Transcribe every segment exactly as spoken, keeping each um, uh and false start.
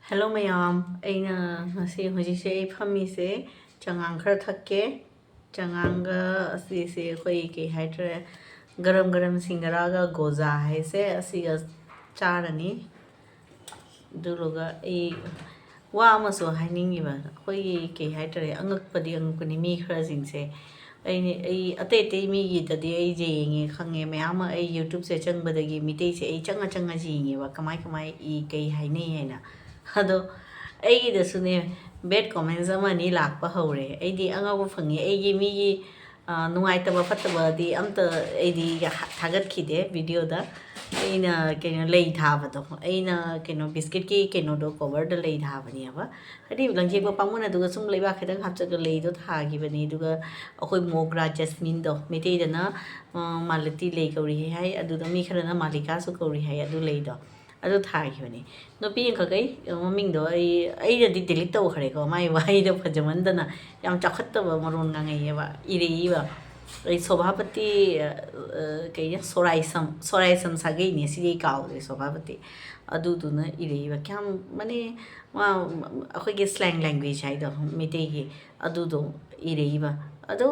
Hello ꯃꯌꯥꯝ, ꯑꯩꯅ ꯉꯁꯤ, ꯍꯧꯖꯤꯛꯁꯦ ꯑꯩ ꯐꯝꯃꯤꯁꯦ ꯆꯉꯥꯡ ꯈꯔ ꯊꯛꯀꯦ꯫ ꯆꯉꯥꯡꯒ ꯑꯁꯤꯁꯦ ꯑꯩꯈꯣꯏ ꯀꯩ ꯍꯥꯏꯇꯥꯔꯦ, ꯒꯔꯝ ꯒꯔꯝ ꯁꯤꯡꯒꯔꯥꯒ ꯒꯣꯖꯥ ꯍꯥꯏꯁꯦ ꯑꯁꯤꯒ ꯆꯥꯔꯅꯤ꯫ ꯑꯗꯨꯗꯨꯒ ꯑꯩ ꯋꯥ ꯑꯃꯁꯨ ꯍꯥꯏꯅꯤꯡꯉꯤꯕ, ꯑꯩꯈꯣꯏꯒꯤ ꯀꯩ ꯍꯥꯏꯇꯥꯔꯦ, ꯑꯉꯛꯄꯗꯤ ꯑꯉꯛꯄꯅꯤ ꯃꯤ ꯈꯔꯁꯤꯡꯁꯦ꯫ ꯑꯩ ꯑꯩ ꯑꯇꯩ ꯑꯇꯩ ꯃꯤꯒꯤꯗꯗꯤ ꯑꯩ ꯌꯦꯡꯉꯦ ꯈꯪꯉꯦ, ꯃꯌꯥꯝ ꯑꯃ ꯑꯩ YouTubeꯁꯦ ꯆꯪꯕꯗꯒꯤ ꯃꯤꯇꯩꯁꯦ ꯑꯩ ꯆꯪꯉ ꯆꯪꯉ ꯌꯦꯡꯉꯦꯕ, ꯀꯃꯥꯏ ꯀꯃꯥꯏ ꯏ, ꯀꯩ ꯍꯥꯏꯅꯩ ꯍꯥꯏꯅ꯫ ꯑꯗꯣ ꯑꯩꯒꯤꯗꯁꯨꯅꯦ, bad comments ꯑꯃ ꯑꯅꯤ ꯂꯥꯛꯄ ꯍꯧꯔꯦ꯫ ꯑꯩꯗꯤ ꯑꯉꯛꯄ ꯐꯪꯉꯦ꯫ ꯑꯩꯒꯤ ꯃꯤꯒꯤ, ꯑ, ꯅꯨꯡꯉꯥꯏꯇꯕ ꯐꯠꯇꯕꯗꯤ ꯑꯝꯇ ꯑꯩꯗꯤ ꯌꯥ-, ꯊꯥꯒꯠꯈꯤꯗꯦ videoꯗ꯫ ꯑꯩꯅ ꯀꯩꯅꯣ, ꯂꯩ ꯊꯥꯕꯗꯣ, ꯑꯩꯅ ꯀꯩꯅꯣ, biscuitꯀꯤ ꯀꯩꯅꯣꯗꯣ, coverꯗ ꯂꯩ ꯊꯥꯕꯅꯦꯕ꯫ ꯍꯥꯏꯗꯤ ꯂꯪꯊꯦꯛꯄ ꯄꯥꯝꯃꯨꯅ, ꯑꯗꯨꯒ ꯁꯨꯝ ꯂꯩꯕꯥꯛ ꯈꯤꯇꯪ ꯍꯥꯞꯆꯜꯂꯒ ꯂꯩꯗꯣ ꯊꯥꯈꯤꯕꯅꯦ꯫ ꯑꯗꯨꯒ ꯑꯩꯈꯣꯏ ꯃꯣꯒ꯭ꯔꯥ jasmineꯗꯣ, ꯃꯩꯇꯩꯗꯅ, ꯑ, ꯃꯥꯂꯇꯤ ꯂꯩ ꯀꯧꯔꯤ ꯍꯥꯏ, ꯑꯗꯨꯗ ꯃꯤ ꯈꯔꯅ ꯃꯥꯂꯤꯀꯥꯁꯨ ꯀꯧꯔꯤ ꯍꯥꯏ, ꯑꯗꯨ ꯂꯩꯗꯣ꯫ ꯑꯗꯨ ꯊꯥꯈꯤꯕꯅꯤ꯫ ꯅꯨꯄꯤ ꯑꯃꯈꯛ ꯑꯩ ꯃꯃꯤꯡꯗꯣ ꯑꯩ, ꯑꯩꯅꯗꯤ delete ꯇꯧꯈ꯭ꯔꯦꯀꯣ, ꯃꯥꯏ ꯋꯥꯍꯩꯗꯣ ꯐꯖꯃꯟꯗꯅ ꯌꯥꯝ ꯆꯥꯎꯈꯠꯇꯕ ꯃꯔꯣꯟ ꯉꯥꯡꯉꯛꯑꯦꯕ, ꯏꯔꯛꯏꯕ꯫ ꯑꯩ ꯁꯣꯚꯥꯄꯇꯤ, ꯑ, ꯀꯩ, ꯁꯣꯔꯥꯏꯁꯝ, ꯁꯣꯔꯥꯏꯁꯝ ꯁꯥꯒꯩꯅꯦ, ꯁꯤꯗꯤ ꯑꯩ ꯀꯥꯎꯈ꯭ꯔꯦ, ꯁꯣꯚꯥꯄꯇꯤ꯫ ꯑꯗꯨꯗꯨꯅ ꯏꯔꯛꯏꯕ꯫ ꯀꯌꯥꯝ ꯃꯅꯦ, ꯃꯥ, ꯑꯩꯈꯣꯏꯒꯤ slang language ꯍꯥꯏꯗꯣ, ꯃꯩꯇꯩꯒꯤ, ꯑꯗꯨꯗꯣ ꯏꯔꯛꯏꯕ꯫ ꯑꯗꯣ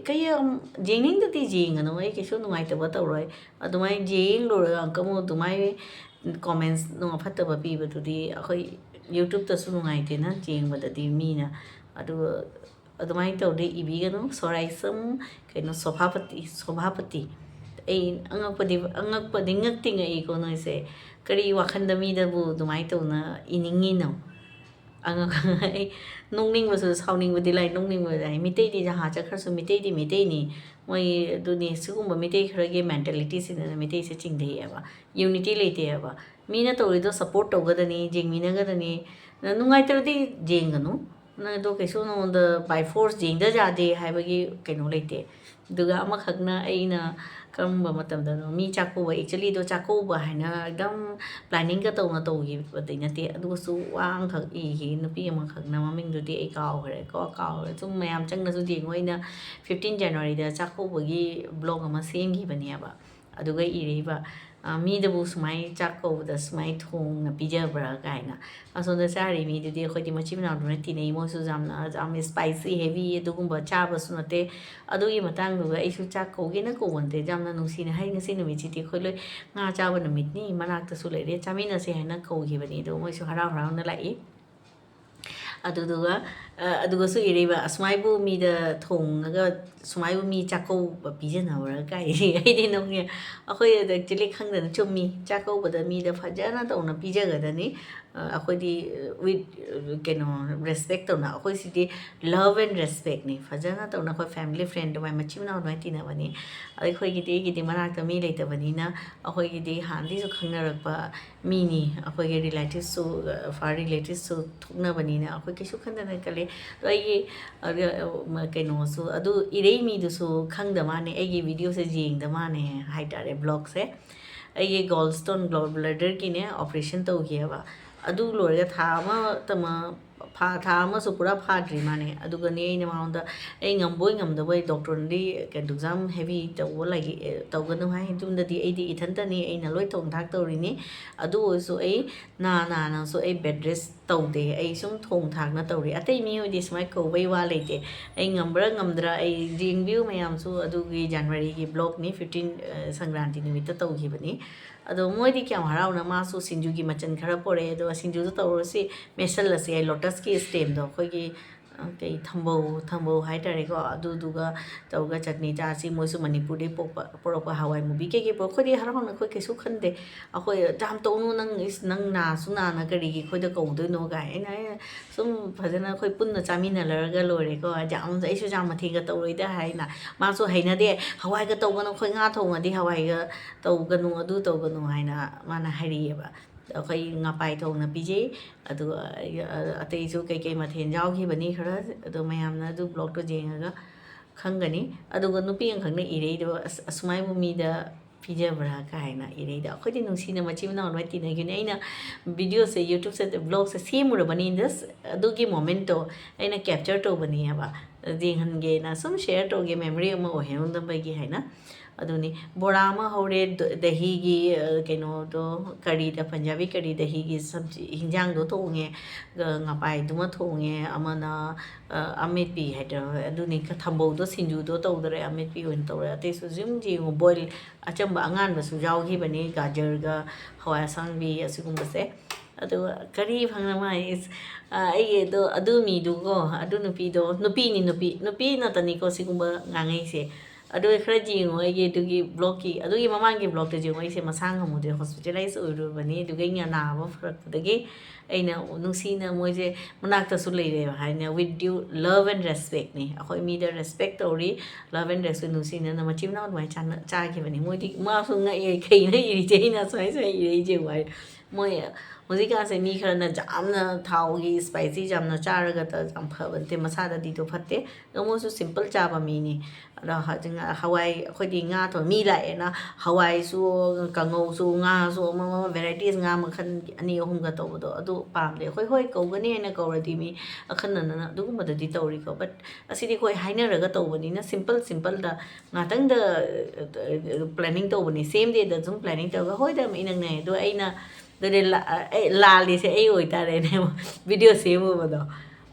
ꯀꯩ ꯌꯥꯝ ꯌꯦꯡꯅꯤꯡꯗꯗꯤ ꯌꯦꯡꯒꯅꯨ, ꯑꯩ ꯀꯩꯁꯨ ꯅꯨꯡꯉꯥꯏꯇꯕ ꯇꯧꯔꯣꯏ꯫ ꯑꯗꯨꯃꯥꯏꯅ ꯌꯦꯡ ꯂꯣꯏꯔꯒ ꯑꯃꯨꯛꯀ ꯑꯃꯨꯛ ꯑꯗꯨꯃꯥꯏꯅ comments ꯅꯨꯡ ꯑꯐꯠꯇꯕ ꯄꯤꯕꯗꯨꯗꯤ ꯑꯩꯈꯣꯏ YouTubeꯇꯁꯨ ꯅꯨꯡꯉꯥꯏꯇꯦꯅ ꯌꯦꯡꯕꯗꯗꯤ ꯃꯤꯅ꯫ ꯑꯗꯨꯒ ꯑꯗꯨꯃꯥꯏꯅ ꯇꯧꯗꯤ ꯏꯕꯤꯒꯅꯨ꯫ ꯁꯣꯔꯥꯏꯁꯝ ꯀꯩꯅꯣ, ꯁꯣꯚꯥꯄꯇꯤ, ꯁꯣꯚꯥꯄꯇꯤ꯫ ꯑꯩ ꯑꯉꯛꯄꯗꯤ, ꯑꯉꯛꯄꯗꯤ ꯉꯛꯇꯤ ꯉꯛꯏꯀꯣ ꯅꯣꯏꯁꯦ꯫ ꯀꯔꯤ ꯋꯥꯈꯟꯗ ꯃꯤꯗꯕꯨ ꯑꯗꯨꯃꯥꯏꯅ ꯇꯧꯅ ꯏꯅꯤꯡꯉꯤꯅꯣ? ꯑꯉꯛ-, ꯑꯩ ꯅꯣꯛꯅꯤꯡꯕꯁꯨ, ꯁꯥꯎꯅꯤꯡꯕꯗꯤ ꯂꯥꯏ, ꯅꯣꯛꯅꯤꯡꯕꯗꯤ ꯂꯥꯏ꯫ ꯃꯤꯇꯩꯗꯤ ꯖꯍꯥ ꯆꯠꯈ꯭ꯔꯁꯨ ꯃꯤꯇꯩꯗꯤ ꯃꯤꯇꯩꯅꯤ꯫ ꯃꯣꯏ ꯑꯗꯨꯅꯤ, ꯁꯤꯒꯨꯝꯕ ꯃꯤꯇꯩ ꯈꯔꯒꯤ mentalityꯁꯤꯅ ꯃꯤꯇꯩꯁꯦ ꯆꯤꯡꯊꯩꯑꯦꯕ꯫ Unity ꯂꯩꯇꯦꯕ꯫ ꯃꯤꯅ ꯇꯧꯔꯤꯗꯣ support ꯇꯧꯒꯗꯅꯤ, ꯌꯦꯡꯃꯤꯟꯅꯒꯗꯅꯤ꯫ ꯅ-, ꯅꯨꯡꯉꯥꯏꯇ꯭ꯔꯗꯤ ꯌꯦꯡꯒꯅꯨ꯫ ꯅꯪ ꯑꯗꯣ ꯀꯩꯁꯨ ꯅꯉꯣꯟꯗ by force ꯌꯦꯡꯗ ꯌꯥꯗꯦ ꯍꯥꯏꯕꯒꯤ ꯀꯩꯅꯣ ꯂꯩꯇꯦ꯫ ꯑꯗꯨꯒ ꯑꯃꯈꯛꯅ ꯑꯩꯅ ꯀꯔꯝꯕ ꯃꯇꯝꯗꯅꯣ ꯃꯤ ꯆꯥꯛꯀꯧꯕ, actuallyꯗꯣ ꯆꯥꯛꯀꯧꯕ ꯍꯥꯏꯅ ꯑꯗꯨꯝ planningꯒ ꯇꯧꯅ ꯇꯧꯈꯤꯕꯗꯤ ꯅꯠꯇꯦ꯫ ꯑꯗꯨꯒꯁꯨ ꯋꯥ ꯑꯃꯈꯛ ꯏꯈꯤ, ꯅꯨꯄꯤ ꯑꯃꯈꯛꯅ, ꯃꯃꯤꯡꯗꯨꯗꯤ ꯑꯩ ꯀꯥꯎꯈ꯭ꯔꯦꯀꯣ, ꯀꯥꯎꯈ꯭ꯔꯦ꯫ ꯁꯨꯝ ꯃꯌꯥꯝ ꯆꯪꯅꯁꯨ ꯌꯦꯡꯉꯣ, ꯑꯩꯅ fifteen Januaryꯗ ꯆꯥꯛꯀꯧꯕꯒꯤ vlog ꯑꯃ ꯁꯦꯝꯈꯤꯕꯅꯦꯕ꯫ ꯑꯗꯨꯒ ꯏꯔꯛꯏꯕ, ꯃꯤꯗꯕꯨ ꯁꯨꯃꯥꯏꯅ ꯆꯥꯛ ꯀꯧꯕꯗ ꯁꯨꯃꯥꯏꯅ ꯊꯣꯡꯅ ꯄꯤꯖꯕ꯭ꯔꯥ ꯀꯥꯏꯅ꯫ ꯑꯁꯣꯝꯗ ꯆꯥꯔꯤ ꯃꯤꯗꯨꯗꯤ ꯑꯩꯈꯣꯏꯗꯤ ꯃꯆꯤꯟ ꯃꯅꯥꯎꯗꯨꯅ ꯇꯤꯟꯅꯩ, ꯃꯣꯏꯁꯨ ꯌꯥꯝꯅ, ꯌꯥꯝ spicy heavy ꯑꯗꯨꯒꯨꯝꯕ ꯆꯥꯕꯁꯨ ꯅꯠꯇꯦ꯫ ꯑꯗꯨꯒꯤ ꯃꯇꯥꯡꯗꯨꯒ ꯑꯩꯁꯨ ꯆꯥꯛ ꯀꯧꯒꯦꯅ ꯀꯧꯕ ꯅꯠꯇꯦ, ꯌꯥꯝꯅ ꯅꯨꯡꯁꯤꯅ ꯍꯥꯏ, "ꯉꯁꯤ ꯅꯨꯃꯤꯠꯁꯤꯗꯤ ꯑꯩꯈꯣꯏ ꯂꯣꯏ ꯉꯥ ꯆꯥꯕ ꯅꯨꯃꯤꯠꯅꯤ, ꯃꯅꯥꯛꯇꯁꯨ ꯂꯩꯔꯦ, ꯆꯥꯃꯤꯟꯅꯁꯦ" ꯍꯥꯏꯅ ꯀꯧꯈꯤꯕꯅꯤ꯫ ꯑꯗꯣ ꯃꯣꯏꯁꯨ ꯍꯔꯥꯎ ꯍꯔꯥꯎꯅ ꯂꯥꯛꯏ꯫ ꯑꯗꯨꯗꯨꯒ, ꯑ, ꯑꯗꯨꯒꯁꯨ ꯏꯔꯩꯕ, "ꯑꯁꯨꯃꯥꯏꯕꯨ ꯃꯤꯗ ꯊꯣꯡꯉꯒ ꯁꯨꯃꯥꯏꯕꯨ ꯃꯤ ꯆꯥꯛꯀꯧꯕ ꯄꯤꯖꯅꯕ꯭ꯔꯥ?" ꯀꯥꯏ꯫ ꯑꯩꯗꯤ ꯅꯣꯛꯅꯤꯡꯉꯦ꯫ ꯑꯩꯈꯣꯏ ꯑꯗ actually ꯈꯪꯗꯅ ꯆꯨꯝꯃꯤ, ꯆꯥꯛꯀꯧꯕꯗ ꯃꯤꯗ ꯐꯖꯅ ꯇꯧꯅ ꯄꯤꯖꯒꯗꯅꯤ꯫ ꯑ, ꯑꯩꯈꯣꯏꯗꯤ, with, ꯀꯩꯅꯣ, respect ꯇꯧꯅ, ꯑꯩꯈꯣꯏ ꯁꯤꯗꯤ love and respectꯅꯤ꯫ ꯐꯖꯅ ꯇꯧꯅ ꯑꯩꯈꯣꯏ family friend ꯑꯗꯨꯃꯥꯏꯅ ꯃꯆꯤꯟ ꯃꯅꯥꯎ ꯑꯗꯨꯃꯥꯏꯅ ꯇꯤꯟꯅꯕꯅꯤ꯫ ꯑꯩꯈꯣꯏꯒꯤꯗꯤ, ꯑꯩꯒꯤꯗꯤ ꯃꯅꯥꯛꯇ ꯃꯤ ꯂꯩꯇꯕꯅꯤꯅ ꯑꯩꯈꯣꯏꯒꯤꯗꯤ ꯍꯥꯟꯅꯗꯒꯤꯁꯨ ꯈꯪꯅꯔꯛꯄ ꯃꯤꯅꯤ꯫ ꯑꯩꯈꯣꯏꯒꯤ relativesꯁꯨ, far relativesꯁꯨ ꯊꯣꯛꯅꯕꯅꯤꯅ ꯑꯩꯈꯣꯏ ꯀꯩꯁꯨ ꯈꯟꯗꯅ ꯈꯜꯂꯤ꯫ ꯑꯗꯣ ꯑꯩꯒꯤ, ꯑ, ꯀꯩꯅꯣꯁꯨ, ꯑꯗꯨ ꯏꯔꯩ ꯃꯤꯗꯨꯁꯨ ꯈꯪꯗ ꯃꯥꯅꯦ, ꯑꯩꯒꯤ videoꯁꯦ ꯌꯦꯡꯗ ꯃꯥꯅꯦ ꯍꯥꯏꯇꯥꯔꯦ, vlogꯁꯦ꯫ ꯑꯩꯒꯤ gallstone, gallbladderꯒꯤꯅꯦ operation ꯇꯧꯈꯤꯑꯕ꯫ ꯑꯗꯨ ꯂꯣꯏꯔꯒ ꯊꯥ ꯑꯃ ꯇꯃ-, ꯐꯥ-, ꯊꯥ ꯑꯃꯁꯨ ꯄꯨꯔꯥ ꯐꯥꯗ꯭ꯔꯤ ꯃꯥꯅꯦ꯫ ꯑꯗꯨꯒꯅꯦ ꯑꯩꯅ ꯃꯉꯣꯟꯗ, "ꯑꯩ ꯉꯝꯕꯣꯏ ꯉꯝꯗꯕꯣꯏ, doctorꯅꯗꯤ ꯀꯩꯅꯣ exam heavy ꯇꯧꯕ ꯂꯩ, ꯑꯦ, ꯇꯧꯒꯅꯨ ꯍꯥꯏ꯫ ꯌꯨꯝꯗꯗꯤ ꯑꯩꯗꯤ ꯏꯊꯟꯇꯅꯤ, ꯑꯩꯅ ꯂꯣꯏ ꯊꯣꯡ ꯊꯥꯛ ꯇꯧꯔꯤꯅꯤ꯫ ꯑꯗꯨ ꯑꯣꯏꯔꯁꯨ ꯑꯩ ꯅꯥ ꯅꯥꯅꯁꯨ ꯑꯩ bed rest ꯇꯧꯗꯦ, ꯑꯩ ꯁꯨꯝ ꯊꯣꯡ ꯊꯥꯛꯅ ꯇꯧꯔꯤ꯫ ꯑꯇꯩ ꯃꯤꯑꯣꯏꯗꯤ ꯁꯨꯃꯥꯏꯅ ꯀꯧꯕꯩ ꯋꯥ ꯂꯩꯇꯦ꯫ ꯑꯩ ꯉꯝꯕ꯭ꯔꯥ ꯉꯝꯗ꯭ꯔꯥ ꯑꯩ ꯌꯦꯡꯕꯤꯌꯨ ꯃꯌꯥꯝꯁꯨ, ꯑꯗꯨꯒꯤ Januaryꯒꯤ vlogꯅꯤ, fifteen, ꯑ, ꯁꯪꯀ꯭ꯔꯥꯟꯇꯤ ꯅꯨꯃꯤꯠꯇ ꯇꯧꯈꯤꯕꯅꯤ꯫ ꯑꯗꯣ ꯃꯣꯏꯗꯤ ꯀꯌꯥꯝ ꯍꯔꯥꯎꯅ, ꯃꯥꯁꯨ ꯁꯤꯡꯖꯨꯒꯤ ꯃꯆꯜ ꯈꯔ ꯄꯣꯔꯛꯑꯦ, ꯑꯗꯨꯒ ꯁꯤꯡꯖꯨꯗꯣ ꯇꯧꯔꯁꯤ, ꯃꯦꯠꯁꯜꯂꯁꯤ ꯍꯥꯏ, lotusꯀꯤ stemꯗꯣ, ꯑꯩꯈꯣꯏꯒꯤ, ꯑ, ꯀꯩ, ꯊꯝꯕꯧ, ꯊꯝꯕꯧ ꯍꯥꯏꯇꯥꯔꯦꯀꯣ, ꯑꯗꯨꯗꯨꯒ ꯇꯧꯔꯒ ꯆꯠꯅꯤ ꯆꯥꯁꯤ꯫ ꯃꯣꯏꯁꯨ ꯃꯅꯤꯄꯨꯔꯗꯩ ꯄꯣꯛꯄ, ꯄꯣꯔꯛꯄ ꯍꯋꯥꯏ ꯃꯨꯕꯤ ꯀꯩꯀꯩ ꯄꯣꯔꯛ-, ꯑꯩꯈꯣꯏꯗꯤ ꯍꯔꯥꯎꯅ, ꯑꯩꯈꯣꯏ ꯀꯩꯁꯨ ꯈꯟꯗꯦ꯫ ꯑꯩꯈꯣꯏ, "ꯌꯥꯝ ꯇꯧꯅꯨ, ꯅꯪ, ꯏꯁ, ꯅꯪ ꯅꯥꯁꯨ ꯅꯥꯅ ꯀꯔꯤꯒꯤ ꯑꯩꯈꯣꯏꯗ ꯀꯧꯗꯣꯏꯅꯣ?" ꯀꯥꯏ꯫ ꯑꯩꯅ, "ꯑꯩꯅ ꯁꯨꯝ ꯐꯖꯅ ꯑꯩꯈꯣꯏ ꯄꯨꯟꯅ ꯆꯥꯃꯤꯟꯅꯔꯒ ꯂꯣꯏꯔꯦꯀꯣ, ꯌꯥꯝ, ꯑꯩꯁꯨ ꯌꯥꯝ ꯃꯊꯦꯜꯒ ꯇꯧꯔꯣꯏꯗ" ꯍꯥꯏꯅ꯫ ꯃꯥꯁꯨ ꯍꯩꯅꯗꯦ, "ꯍꯋꯥꯏꯒ ꯇꯧꯒꯅꯨ, ꯑꯩꯈꯣꯏ ꯉꯥ ꯊꯣꯡꯉꯗꯤ ꯍꯋꯥꯏꯒ ꯇꯧꯒꯅꯨ, ꯑꯗꯨ ꯇꯧꯒꯅꯨ" ꯍꯥꯏꯅ ꯃꯥꯅ ꯍꯥꯏꯔꯛꯑꯦꯕ꯫ ꯑꯩꯈꯣꯏ ꯉꯄꯥꯏ ꯊꯣꯡꯅ ꯄꯤꯖꯩ꯫ ꯑꯗꯨꯒ ꯑꯇꯩꯁꯨ ꯀꯩꯀꯩ ꯃꯊꯦꯜ ꯌꯥꯎꯈꯤꯕꯅꯤ ꯈꯔ, ꯑꯗꯣ ꯃꯌꯥꯝꯅ ꯑꯗꯨ vlogꯇꯣ ꯌꯦꯡꯉꯒ ꯈꯪꯒꯅꯤ꯫ ꯑꯗꯨꯒ ꯅꯨꯄꯤ ꯑꯃꯈꯛꯅ ꯏꯔꯩꯗꯣ, "ꯑꯁ, ꯑꯁꯨꯃꯥꯏꯕꯨ ꯃꯤꯗ ꯄꯤꯖꯕ꯭ꯔꯥ?" ꯀꯥꯏꯅ ꯏꯔꯩꯗꯣ꯫ ꯑꯩꯈꯣꯏꯗꯤ ꯅꯨꯡꯁꯤꯅ ꯃꯆꯤꯟ ꯃꯅꯥꯎ ꯂꯣꯏ ꯇꯤꯟꯅꯈꯤꯕꯅꯤ꯫ ꯑꯩꯅ videoꯁꯦ, YouTubeꯁꯦ, vlogꯁꯦ ꯁꯦꯝꯃꯨꯔꯕꯅꯤ, just ꯑꯗꯨꯒꯤ momentꯇꯣ ꯑꯩꯅ capture ꯇꯧꯕꯅꯦꯕ, ꯌꯦꯡꯍꯟꯒꯦꯅ, ꯁꯨꯝ share ꯇꯧꯒꯦ, memory ꯑꯃ ꯑꯣꯏꯍꯧꯅꯕꯒꯤ ꯍꯥꯏꯅ꯫ ꯑꯗꯨꯅꯤ, ꯕꯣꯔꯥ ꯑꯃ ꯍꯧꯔꯦ, ꯗ-, ꯗꯍꯤꯒꯤ, ꯑ, ꯀꯩꯅꯣꯗꯣ, ꯀꯔꯤꯗ, ꯄꯟꯖꯥꯕꯤ ꯀꯔꯤ, ꯗꯍꯤꯒꯤ ꯁꯕꯖꯤ, ꯍꯤꯟꯖꯥꯡꯗꯣ ꯊꯣꯡꯉꯦ, ꯑ, ꯉꯄꯥꯏꯗꯨꯃ ꯊꯣꯡꯉꯦ, ꯑꯃꯅ, ꯑ, ꯑꯃꯦꯠꯄꯤ ꯍꯥꯏꯗ꯭ꯔꯥ, ꯑꯗꯨꯅꯤ, ꯊꯝꯕꯧꯗꯣ, ꯁꯤꯡꯖꯨꯗꯣ ꯇꯧꯗꯔꯦ, ꯑꯃꯦꯠꯄꯤ ꯑꯣꯏꯅ ꯇꯧꯔꯦ꯫ ꯑꯇꯩꯁꯨ ꯑꯗꯨꯝ ꯌꯦꯡꯉꯨ, ꯕꯣꯏꯜ ꯑꯆꯝꯕ ꯑꯉꯥꯟꯕꯁꯨ ꯌꯥꯎꯈꯤꯕꯅꯤ, ꯒꯥꯖꯔꯒ ꯍꯋꯥꯏ ꯑꯁꯥꯡꯕꯤ ꯑꯁꯤꯒꯨꯝꯕꯁꯦ꯫ ꯑꯗꯨꯒ ꯀꯔꯤ ꯐꯪꯅ ꯃꯥ ꯏꯁ-, ꯑ, ꯑꯩꯒꯤ ꯑꯗꯣ, ꯑꯗꯨ ꯃꯤꯗꯨꯀꯣ, ꯑꯗꯨ ꯅꯨꯄꯤꯗꯣ, ꯅꯨꯄꯤꯅꯤ, ꯅꯨꯄꯤ, ꯅꯨꯄꯤ ꯅꯠꯇꯅꯤꯀꯣ ꯁꯤꯒꯨꯝꯕ ꯉꯥꯡꯉꯩꯁꯦ꯫ ꯑꯗꯣ ꯈꯔ ꯌꯦꯡꯉꯣ ꯑꯩꯒꯤ ꯑꯗꯨꯒꯤ ꯕ꯭ꯂꯣꯛꯀꯤ, ꯑꯗꯨꯒꯤ ꯃꯃꯥꯡꯒꯤ ꯕ꯭ꯂꯣꯛꯇ ꯌꯦꯡꯉꯣ, ꯑꯩꯁꯦ ꯃꯁꯥ ꯉꯝꯃꯨꯗ꯭ꯔꯦ, ꯍꯣꯁꯄꯤꯇꯥꯂꯥꯏꯁ ꯑꯣꯏꯔꯨꯕꯅꯤ꯫ ꯑꯗꯨꯒ ꯑꯩꯅ ꯅꯥꯕ ꯐꯔꯛꯄꯗꯒꯤ ꯑꯩꯅ ꯅꯨꯡꯁꯤꯅ ꯃꯣꯏꯁꯦ ꯃꯅꯥꯛꯇꯁꯨ ꯂꯩꯔꯦꯕ ꯍꯥꯏꯅ, "With due love and respect" ꯅꯤ꯫ ꯑꯩꯈꯣꯏ ꯃꯤꯗ ꯔꯦꯁꯄꯦꯛ ꯇꯧꯔꯤ, ꯂꯚ ꯑꯦꯟ ꯔꯦꯁꯄꯦꯛ, ꯅꯨꯡꯁꯤꯅꯅ ꯃꯆꯤꯟ ꯃꯅꯥꯎ ꯑꯗꯨꯃꯥꯏꯅ ꯆꯥꯅ-, ꯆꯥꯈꯤꯕꯅꯤ꯫ ꯃꯣꯏꯗꯤ, ꯃꯥꯁꯨ ꯉꯛꯑꯦ, "ꯀꯩꯅꯣ ꯏꯔꯤꯁꯦ?" ꯑꯩꯅ ꯁꯨꯃꯥꯏꯅ, ꯁꯨꯃꯥꯏꯅ ꯏꯔꯛꯏꯁꯦ ꯍꯥꯏ꯫ ꯃꯣꯏ ꯍꯧꯖꯤꯛꯀꯥꯟꯁꯦ ꯃꯤ ꯈꯔꯅ ꯌꯥꯝꯅ ꯊꯥꯎꯒꯤ, ꯁ꯭ꯄꯥꯏꯁꯤ ꯌꯥꯝꯅ ꯆꯥꯔꯒ ꯇ-, ꯌꯥꯝ ꯐꯕ ꯅꯠꯇꯦ, ꯃꯁꯥꯗꯗꯤꯗꯣ ꯐꯠꯇꯦ꯫ ꯑꯗꯣ ꯃꯣꯏꯁꯨ ꯁꯤꯝꯄꯜ ꯆꯥꯕ ꯃꯤꯅꯤ꯫ ꯑꯗꯣ ꯍꯧꯖꯤꯛ ꯉꯥ-, ꯍꯋꯥꯏ, ꯑꯩꯈꯣꯏꯗꯤ ꯉꯥ ꯊꯣꯡ-, ꯃꯤ ꯂꯥꯛꯑꯦꯅ ꯍꯋꯥꯏꯁꯨ, ꯀꯥꯡꯉꯧꯁꯨ, ꯉꯥꯁꯨ, ꯑꯃ, ꯑꯃ varieties, ꯉꯥ ꯃꯈꯜ ꯑꯅꯤ ꯑꯍꯨꯝꯒ ꯇꯧꯕꯗꯣ ꯑꯗꯨ ꯄꯥꯝꯗꯦ꯫ ꯑꯩꯈꯣꯏ ꯍꯣꯏ ꯀꯧꯒꯅꯤ ꯍꯥꯏꯅ ꯀꯧꯔꯗꯤ ꯃꯤ ꯑꯈꯟꯅꯅ ꯑꯗꯨꯒꯨꯝꯕꯗꯗꯤ ꯇꯧꯔꯤꯀꯣ꯫ But ꯑꯁꯤꯗꯤ ꯑꯩꯈꯣꯏ ꯍꯥꯏꯅꯔꯒ ꯇꯧꯕꯅꯤꯅ ꯁꯤꯝꯄꯜ, ꯁꯤꯝꯄꯜꯗ ꯉꯥꯛꯇꯪꯗ, ꯑ, ꯑ, planning ꯇꯧꯕꯅꯤ꯫ Same dayꯗ ꯑꯗꯨꯝ planning ꯇꯧꯔꯒ, ꯍꯣꯏꯗ, ꯏꯅꯛ ꯅꯛꯑꯦ꯫ ꯑꯗꯣ ꯑꯩꯅ ꯑꯗꯨꯗꯤ ꯂꯥ-, ꯑꯩ ꯂꯥꯜꯂꯤꯁꯦ ꯑꯩ ꯑꯣꯏꯇꯥꯔꯦꯅꯦ, video ꯁꯦꯝꯃꯨꯕꯗꯣ꯫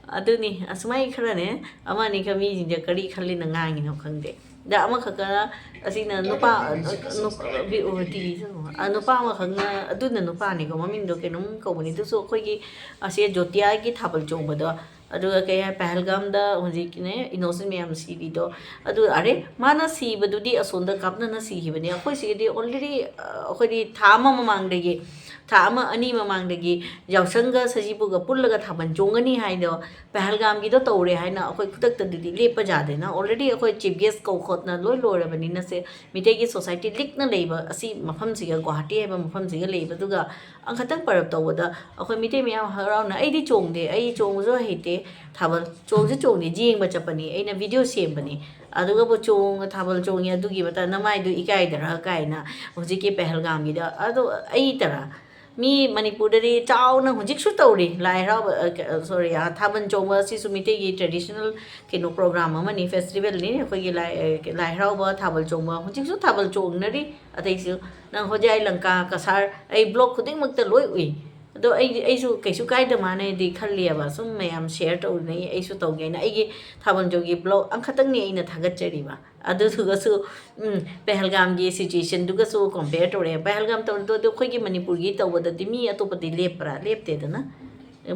ꯑꯗꯨꯅꯤ, ꯑꯁꯨꯃꯥꯏ ꯈꯔꯅꯦ, ꯑꯃ ꯑꯅꯤꯈꯛ ꯃꯤꯁꯤꯡꯁꯦ ꯀꯔꯤ ꯈꯜꯂꯤꯅ ꯉꯥꯡꯉꯤꯅꯣ ꯈꯪꯗꯦ꯫ ꯑꯗ ꯑꯃꯈꯛꯀ ꯑꯁꯤꯅ ꯅꯨꯄꯥ, ꯅꯨꯄꯥ, ꯚꯤ-, ꯑꯣ, ꯇꯤ ꯚꯤ ꯆꯪꯉꯣ꯫ ꯑ, ꯅꯨꯄꯥ ꯑꯃꯈꯛꯅ, ꯑꯗꯨꯅ ꯅꯨꯄꯥꯅꯤꯀꯣ, ꯃꯃꯤꯡꯗꯣ ꯀꯩꯅꯣꯝ ꯀꯧꯕꯅꯤ꯫ ꯑꯗꯨꯁꯨ ꯑꯩꯈꯣꯏꯒꯤ ꯑꯁꯤ ꯖꯣꯇꯤꯌꯥꯒꯤ ꯊꯥꯕꯜ ꯆꯣꯡꯕꯗꯣ, ꯑꯗꯨꯒ ꯀꯩ ꯍꯥꯏ, ꯄꯍꯜꯒꯥꯝꯗ ꯍꯧꯖꯤꯛꯀꯤꯅꯦ, innocent ꯃꯌꯥꯝ ꯁꯤꯔꯤꯗꯣ꯫ ꯑꯗꯨ, ꯑꯔꯦ, ꯃꯥꯅ ꯁꯤꯕꯗꯨꯗꯤ ꯑꯁꯣꯝꯗ ꯀꯥꯞꯅꯅ ꯁꯤꯈꯤꯕꯅꯦ꯫ ꯑꯩꯈꯣꯏ ꯁꯤꯒꯤꯗꯤ already, ꯑ, ꯑꯩꯈꯣꯏꯗꯤ ꯊꯥ ꯑꯃ ꯃꯃꯥꯡꯗꯒꯤ, ꯊꯥ ꯑꯃ ꯑꯅꯤ ꯃꯃꯥꯡꯗꯒꯤ ꯌꯥꯎꯁꯪꯒ ꯁꯖꯤꯕꯨꯒ ꯄꯨꯜꯂꯒ ꯊꯥꯕꯜ ꯆꯣꯡꯒꯅꯤ ꯍꯥꯏꯗꯣ, ꯄꯍꯜꯒꯥꯝꯒꯤꯗꯣ ꯇꯧꯔꯦ ꯍꯥꯏꯅ ꯑꯩꯈꯣꯏ ꯈꯨꯗꯛꯇꯗꯨꯗꯤ ꯂꯦꯞꯄ ꯌꯥꯗꯦꯅ꯫ Already ꯑꯩꯈꯣꯏ chief guest ꯀꯧ ꯈꯣꯠꯅ ꯂꯣꯏ ꯂꯣꯏꯔꯕꯅꯤꯅ ꯁꯦ, ꯃꯤꯇꯩꯒꯤ society ꯂꯤꯛꯅ ꯂꯩꯕ ꯑꯁꯤ ꯃꯐꯝꯁꯤꯒ, ꯒꯨꯋꯥꯍꯥꯇꯤ ꯍꯥꯏꯕ ꯃꯐꯝꯁꯤꯒ ꯂꯩꯕꯗꯨꯒ ꯑꯃꯈꯛꯇꯪ ꯄꯔꯞ ꯇꯧꯕꯗ ꯑꯩꯈꯣꯏ ꯃꯤꯇꯩ ꯃꯌꯥꯝ ꯍꯔꯥꯎꯅ, ꯑꯩꯗꯤ ꯆꯣꯡꯗꯦ, ꯑꯩ ꯆꯣꯡꯕꯁꯨ ꯍꯩꯇꯦ, ꯊꯥꯕꯜ ꯆꯣꯡꯁꯨ ꯆꯣꯡꯗꯦ, ꯌꯦꯡꯕ ꯆꯠꯄꯅꯤ, ꯑꯩꯅ video ꯁꯦꯝꯕꯅꯤ꯫ ꯑꯗꯨꯒꯕꯨ ꯆꯣꯡꯉ ꯊꯥꯕꯜ ꯆꯣꯡꯉꯤ, ꯑꯗꯨꯒꯤ ꯃꯇꯥꯡ ꯅꯃꯥꯏꯗꯨ ꯏꯀꯥꯏꯗꯔ ꯀꯥꯏꯅ ꯍꯧꯖꯤꯛꯀꯤ ꯄꯍꯜꯒꯥꯝꯒꯤꯗ, ꯑꯗꯣ ꯑꯩ ꯇꯔꯥ? ꯃꯤ ꯃꯅꯤꯄꯨꯔꯗꯗꯤ ꯆꯥꯎꯅ ꯍꯧꯖꯤꯛꯁꯨ ꯇꯧꯔꯤ ꯂꯥꯏ ꯍꯔꯥꯎꯕ, ꯁꯣꯔꯤ, ꯊꯥꯕꯜ ꯆꯣꯡꯕ ꯑꯁꯤꯁꯨ ꯃꯤꯇꯩꯒꯤ traditional ꯀꯩꯅꯣ program ꯑꯃꯅꯤ, festivalꯅꯤ꯫ ꯑꯩꯈꯣꯏꯒꯤ ꯂꯥꯏ, ꯂꯥꯏ ꯍꯔꯥꯎꯕ, ꯊꯥꯕꯜ ꯆꯣꯡꯕ, ꯍꯧꯖꯤꯛꯁꯨ ꯊꯥꯕꯜ ꯆꯣꯡꯅꯔꯤ꯫ ꯑꯇꯩꯁꯨ ꯅꯪ ꯍꯣꯖꯥꯏ ꯂꯪꯀꯥ ꯀꯁꯥꯔ, ꯑꯩ vlog ꯈꯨꯗꯤꯡꯃꯛꯇ ꯂꯣꯏ ꯎꯏ꯫ ꯑꯗꯣ ꯑꯩ, ꯑꯩꯁꯨ ꯀꯩꯁꯨ ꯀꯥꯏꯗ ꯃꯥꯟꯅꯩꯗꯤ ꯈꯜꯂꯤꯑꯕ, ꯁꯨꯝ ꯃꯌꯥꯝ share ꯇꯧꯅꯩ, ꯑꯩꯁꯨ ꯇꯧꯒꯦꯅ꯫ ꯑꯩꯒꯤ ꯊꯥꯕꯜ ꯆꯣꯡꯒꯤ vlog ꯑꯃꯈꯛꯇꯪꯅꯤ ꯑꯩꯅ ꯊꯥꯒꯠꯆꯔꯤꯕ꯫ ꯑꯗꯨꯗꯨꯒꯁꯨ, ꯎꯝ, ꯄꯍꯜꯒꯥꯝꯒꯤ situationꯗꯨꯒꯁꯨ compare ꯇꯧꯔꯦ꯫ ꯄꯍꯜꯒꯥꯝ ꯇꯧꯔꯤꯗꯣ ꯑꯗꯨ ꯑꯩꯈꯣꯏꯒꯤ ꯃꯅꯤꯄꯨꯔꯒꯤ ꯇꯧꯕꯗꯗꯤ ꯃꯤ ꯑꯇꯣꯞꯄꯗꯤ ꯂꯦꯞꯄ꯭ꯔꯥ? ꯂꯦꯞꯇꯦꯗꯅ꯫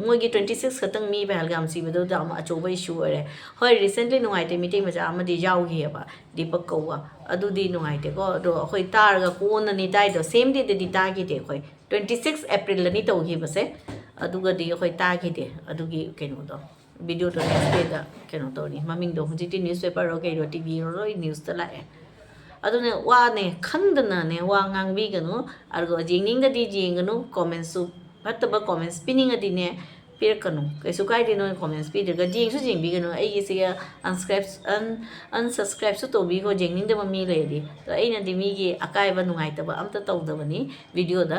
ꯃꯣꯏꯒꯤ twenty six ꯈꯛꯇꯪ ꯃꯤ ꯄꯍꯜꯒꯥꯝ ꯁꯤꯕꯗꯣ ꯌꯥꯝ ꯑꯆꯧꯕ issue ꯑꯣꯏꯔꯦ꯫ ꯍꯣꯏ, recently ꯅꯨꯡꯉꯥꯏꯇꯦ, ꯃꯤꯇꯩ ꯃꯆꯥ ꯑꯃꯗꯤ ꯌꯥꯎꯈꯤꯑꯕ, ꯗꯤꯄꯛ ꯀꯧꯕ꯫ ꯑꯗꯨꯗꯤ ꯅꯨꯡꯉꯥꯏꯇꯦꯀꯣ꯫ ꯑꯗꯣ ꯑꯩꯈꯣꯏ ꯇꯥꯔꯒ ꯀꯣꯟꯅꯅꯤ ꯇꯥꯏꯗꯣ, same dayꯗꯗꯤ ꯇꯥꯈꯤꯗꯦ ꯑꯩꯈꯣꯏ꯫ Twenty six Aprilꯗꯅꯤ ꯇꯧꯈꯤꯕꯁꯦ, ꯑꯗꯨꯒꯗꯤ ꯑꯩꯈꯣꯏ ꯇꯥꯈꯤꯗꯦ ꯑꯗꯨꯒꯤ ꯀꯩꯅꯣꯗꯣ꯫ Videoꯗꯣ next dayꯗ ꯀꯩꯅꯣ ꯇꯧꯔꯅꯤ꯫ ꯃꯃꯤꯡꯗꯣ ꯍꯧꯖꯤꯛꯇꯤ newspaperꯔꯣ ꯀꯩꯔꯣ, TVꯔꯣ ꯂꯣꯏ newsꯇ ꯂꯥꯛꯑꯦ꯫ ꯑꯗꯨꯅ ꯋꯥꯅꯦ, ꯈꯪꯗꯅꯅꯦ ꯋꯥ ꯉꯥꯡꯕꯤꯒꯅꯨ꯫ ꯑꯗꯨꯒ ꯌꯦꯡꯅꯤꯡꯗꯗꯤ ꯌꯦꯡꯒꯅꯨ, commentsꯁꯨ ꯐꯠꯇꯕ comments ꯄꯤꯅꯤꯡꯉꯗꯤꯅꯦ ꯄꯤꯔꯛꯀꯅꯨ, ꯀꯩꯁꯨ ꯀꯥꯏꯗꯦ꯫ ꯅꯣꯏ comments ꯄꯤꯗ꯭ꯔꯒ ꯌꯦꯡꯁꯨ ꯌꯦꯡꯕꯤꯒꯅꯨ꯫ ꯑꯩꯒꯤꯁꯦ unscribe-, un-, unsubscribeꯁꯨ ꯇꯧꯕꯤꯈꯣ, ꯌꯦꯡꯅꯤꯡꯗꯕ ꯃꯤ ꯂꯩꯔꯗꯤ꯫ ꯑꯗꯣ ꯑꯩꯅꯗꯤ ꯃꯤꯒꯤ ꯑꯀꯥꯏꯕ ꯅꯨꯡꯉꯥꯏꯇꯕ ꯑꯝꯇ ꯇꯧꯗꯕꯅꯤ videoꯗ,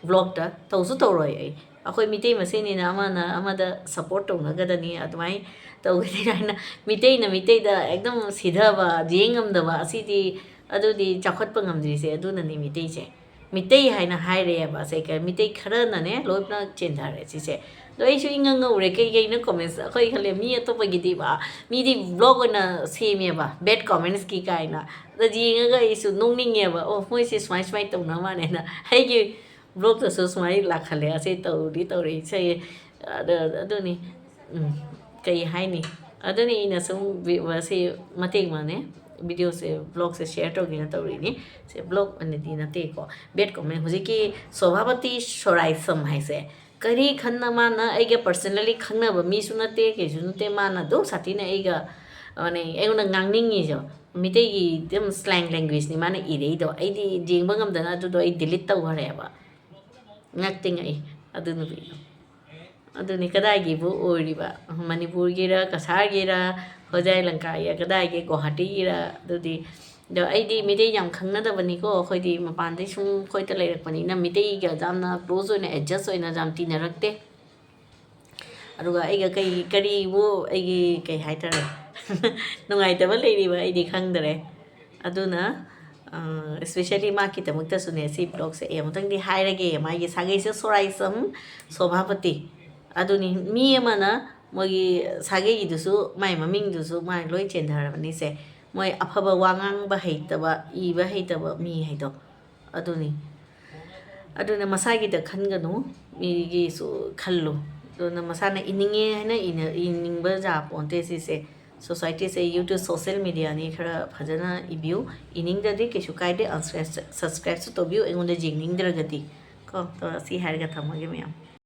vlogꯇ ꯇꯧꯁꯨ ꯇꯧꯔꯣꯏ ꯑꯩ꯫ ꯑꯩꯈꯣꯏ ꯃꯤꯇꯩ ꯃꯁꯦꯟꯅꯤꯅ ꯑꯃꯅ ꯑꯃꯗ support ꯇꯧꯅꯒꯗꯅꯤ꯫ ꯑꯗꯨꯃꯥꯏꯅ ꯇꯧꯒꯅꯤ ꯍꯥꯏꯅ ꯃꯤꯇꯩꯅ ꯃꯤꯇꯩꯗ ꯑꯦꯛꯗꯝ ꯁꯤꯊꯕ, ꯌꯦꯡ ꯉꯝꯗꯕ, ꯑꯁꯤꯗꯤ, ꯑꯗꯨꯗꯤ ꯆꯥꯎꯈꯠꯄ ꯉꯝꯗ꯭ꯔꯤꯁꯦ꯫ ꯑꯗꯨꯅꯅꯤ ꯃꯤꯇꯩꯁꯦ꯫ ꯃꯤꯇꯩ ꯍꯥꯏꯅ ꯍꯥꯏꯔꯦꯕ, ꯑꯁꯦ ꯀ-, ꯃꯤꯇꯩ ꯈꯔꯅꯅꯦ ꯂꯣꯏꯅ ꯆꯦꯟꯊꯔꯦ ꯁꯤꯁꯦ꯫ ꯑꯗꯣ ꯑꯩꯁꯨ ꯏꯉꯛ ꯉꯛꯎꯔꯦ, ꯀꯩ ꯀꯩꯅꯣ comments, ꯑꯩꯈꯣꯏ ꯈꯜꯂꯦ ꯃꯤ ꯑꯇꯣꯞꯄꯒꯤꯗꯤ ꯕꯥ, ꯃꯤꯗꯤ vlog ꯑꯣꯏꯅ ꯁꯦꯝꯃꯦꯕ, bad commentsꯀꯤ ꯀꯥꯏꯅ꯫ ꯑꯗ ꯌꯦꯡꯉꯒ ꯑꯩꯁꯨ ꯅꯣꯛꯅꯤꯡꯉꯦꯕ, "ꯑꯣ, ꯃꯣꯏꯁꯦ ꯁꯨꯃꯥꯏ ꯁꯨꯃꯥꯏ ꯇꯧꯅ ꯃꯥꯜꯂꯦꯅ"꯫ ꯑꯩꯒꯤ vlogꯇꯁꯨ ꯁꯨꯃꯥꯏꯅ ꯂꯥꯛꯍꯜꯂꯦ, ꯑꯁꯤ ꯇꯧꯔꯤ ꯇꯧꯔꯤ, ꯏꯁꯩ, ꯑꯗ-, ꯑꯗꯨꯅꯤ꯫ ꯎꯝ, ꯀꯩ ꯍꯥꯏꯅꯤ? ꯑꯗꯨꯅꯤ ꯑꯩꯅ ꯁꯨꯝ ꯚꯤ-, ꯑꯁꯤ ꯃꯇꯦꯛ ꯑꯃꯅꯦ, videoꯁꯦ, vlogꯁꯦ share ꯇꯧꯒꯦꯅ ꯇꯧꯔꯤꯅꯤ꯫ ꯁꯦ vlog ꯑꯣꯏꯅꯗꯤ ꯅꯠꯇꯦꯀꯣ, bad comment꯫ ꯍꯧꯖꯤꯛꯀꯤ ꯁꯣꯚꯥꯄꯇꯤ ꯁꯣꯔꯥꯏꯁꯝ ꯍꯥꯏꯁꯦ, ꯀꯔꯤ ꯈꯟꯅ ꯃꯥꯅ ꯑꯩꯒ personally ꯈꯪꯅꯕ ꯃꯤꯁꯨ ꯅꯠꯇꯦ, ꯀꯩꯁꯨ ꯅꯠꯇꯦ, ꯃꯥꯅ ꯑꯗꯨꯝ ꯁꯥꯊꯤꯅ ꯑꯩꯒ, ꯃꯥꯅꯦ, ꯑꯩꯉꯣꯟꯗ ꯉꯥꯡꯅꯤꯡꯉꯤꯁꯦ꯫ ꯃꯤꯇꯩꯒꯤ ꯑꯗꯨꯝ slang languageꯅꯤ ꯃꯥꯅ ꯏꯔꯛꯏꯗꯣ꯫ ꯑꯩꯗꯤ ꯌꯦꯡꯕ ꯉꯝꯗꯅ ꯑꯗꯨꯗꯣ ꯑꯩ delete ꯇꯧꯈ꯭ꯔꯦꯕ꯫ ꯉꯛꯇꯤ ꯉꯛꯏ ꯑꯗꯨ ꯅꯨꯄꯤꯗꯣ꯫ ꯑꯗꯨꯅꯤ, ꯀꯗꯥꯏꯒꯤꯕꯨ ꯑꯣꯏꯔꯤꯕ? ꯃꯅꯤꯄꯨꯔꯒꯤꯔ, ꯀꯁꯥꯔꯒꯤꯔ, ꯍꯣꯖꯥꯏ ꯂꯪꯀꯥꯒꯤꯔ, ꯀꯗꯥꯏꯒꯤ, ꯒꯨꯋꯥꯍꯥꯇꯤꯒꯤꯔ? ꯑꯗꯨꯗꯤ ꯑꯗꯣ ꯑꯩꯗꯤ ꯃꯤꯇꯩ ꯌꯥꯝ ꯈꯪꯅꯗꯕꯅꯤꯀꯣ, ꯑꯩꯈꯣꯏꯗꯤ ꯃꯄꯥꯟꯗꯩ ꯁꯨꯝ ꯑꯩꯈꯣꯏꯗ ꯂꯩꯔꯛꯄꯅꯤꯅ ꯃꯤꯇꯩꯒ ꯌꯥꯝꯅ close ꯑꯣꯏꯅ adjust ꯑꯣꯏꯅ ꯌꯥꯝ ꯇꯤꯟꯅꯔꯛꯇꯦ꯫ ꯑꯗꯨꯒ ꯑꯩꯒ ꯀꯩ ꯀꯔꯤꯕꯨ ꯑꯩꯒꯤ ꯀꯩ ꯍꯥꯏꯇꯥꯔꯦ ꯅꯨꯡꯉꯥꯏꯇꯕ ꯂꯩꯔꯤꯕ ꯑꯩꯗꯤ ꯈꯪꯗꯔꯦ꯫ ꯑꯗꯨꯅ especially ꯃꯥꯒꯤꯗꯃꯛꯇꯁꯨꯅꯦ ꯁꯤ vlogꯁꯦ ꯑꯩ ꯑꯃꯨꯛꯇꯪꯗꯤ ꯍꯥꯏꯔꯒꯦ, ꯃꯥꯒꯤ ꯁꯥꯒꯩꯁꯦ ꯁꯣꯔꯥꯏꯁꯝ ꯁꯣꯚꯥꯄꯇꯤ꯫ ꯑꯗꯨꯅꯤ, ꯃꯤ ꯑꯃꯅ ꯃꯣꯏꯒꯤ ꯁꯥꯒꯩꯒꯤꯗꯨꯁꯨ ꯃꯥꯏ ꯃꯃꯤꯡꯗꯨꯁꯨ ꯃꯥꯏ ꯂꯣꯏ ꯆꯦꯟꯊꯔꯕꯅꯤꯁꯦ꯫ ꯃꯣꯏ ꯑꯐꯕ ꯋꯥ ꯉꯥꯡꯕ ꯍꯩꯇꯕ, ꯏꯕ ꯍꯩꯇꯕ ꯃꯤ ꯍꯥꯏꯗꯣ ꯑꯗꯨꯅꯤ꯫ ꯑꯗꯨꯅ ꯃꯁꯥꯒꯤꯗ ꯈꯟꯒꯅꯨ, ꯃꯤꯒꯤꯁꯨ ꯈꯜꯂꯨ꯫ ꯑꯗꯨꯅ ꯃꯁꯥꯅ ꯏꯅꯤꯡꯉꯦ ꯍꯥꯏꯅ ꯏꯅ-, ꯏꯅꯤꯡꯕ ꯌꯥꯄꯣꯟꯇꯦ ꯁꯤꯁꯦ꯫ Societyꯁꯦ YouTube social mediaꯅꯤ, ꯈꯔ ꯐꯖꯅ ꯏꯕꯤꯌꯨ꯫ ꯏꯅꯤꯡꯗ꯭ꯔꯗꯤ ꯀꯩꯁꯨ ꯀꯥꯏꯗꯦ, unsubscribeꯁꯨ ꯇꯧꯕꯤꯌꯨ ꯑꯩꯉꯣꯟꯗ ꯌꯦꯡꯅꯤꯡꯗ꯭ꯔꯒꯗꯤ ꯀꯣ꯫ ꯇꯣ, ꯁꯤ ꯍꯥꯏꯔꯒ ꯊꯝꯃꯒꯦ ꯃꯌꯥꯝ꯫